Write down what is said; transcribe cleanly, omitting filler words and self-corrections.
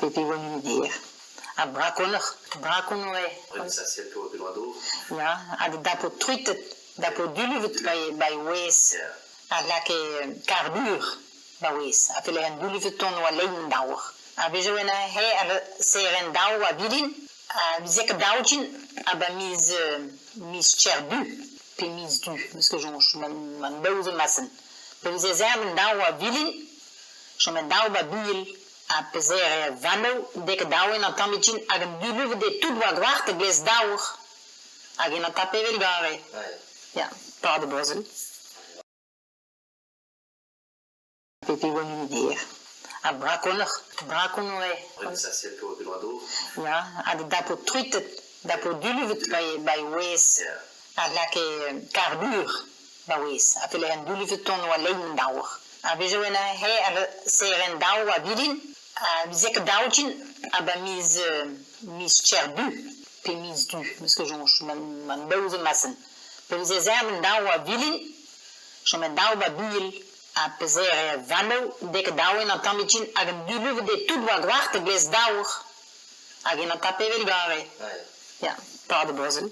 Pep oan ger. Ha brakonoc'h, brakon oe. Ya, hag dapo truitet, dapo duluvet ba e wez. A lake karbur ba wez. A felle an duluvet ton oa lein an daour. A vezo en he ar serren daou a vilin, a vize ket daoudjin ha ba miz miz Kerdu pe miz Du, 'meus ket soñj, man daou zo masen. Pa veze serret an daou a vilin, chom an daou ba buhel. Ha peseurt vannoù dek daouenn an tamm din hag an duluvet eo tout war gwart a-gleiz daour. Hag en an tape evel gare. Ya, par de brezel. Pep oan ger. Ha brakonoc'h, brakon oe. Ya, hag dapo truitet, dapo duluvet ba e wez. A lake karbur ba wez. A felle an duluvet ton oa lein an daour. A vezo en he ar serren daou a vilin, a vize ket daoudjin ha ba miz miz Kerdu pe miz Du, 'meus ket soñj, man daou zo masen. Pa vize serret daou a vilin, chom daou ba buhel ha peseurt vannoù dek daouenn an tamm din hag an duluvet eo tout war gwart a-gleiz daour. Hag en an tape evel gare. Ya, par de brezel.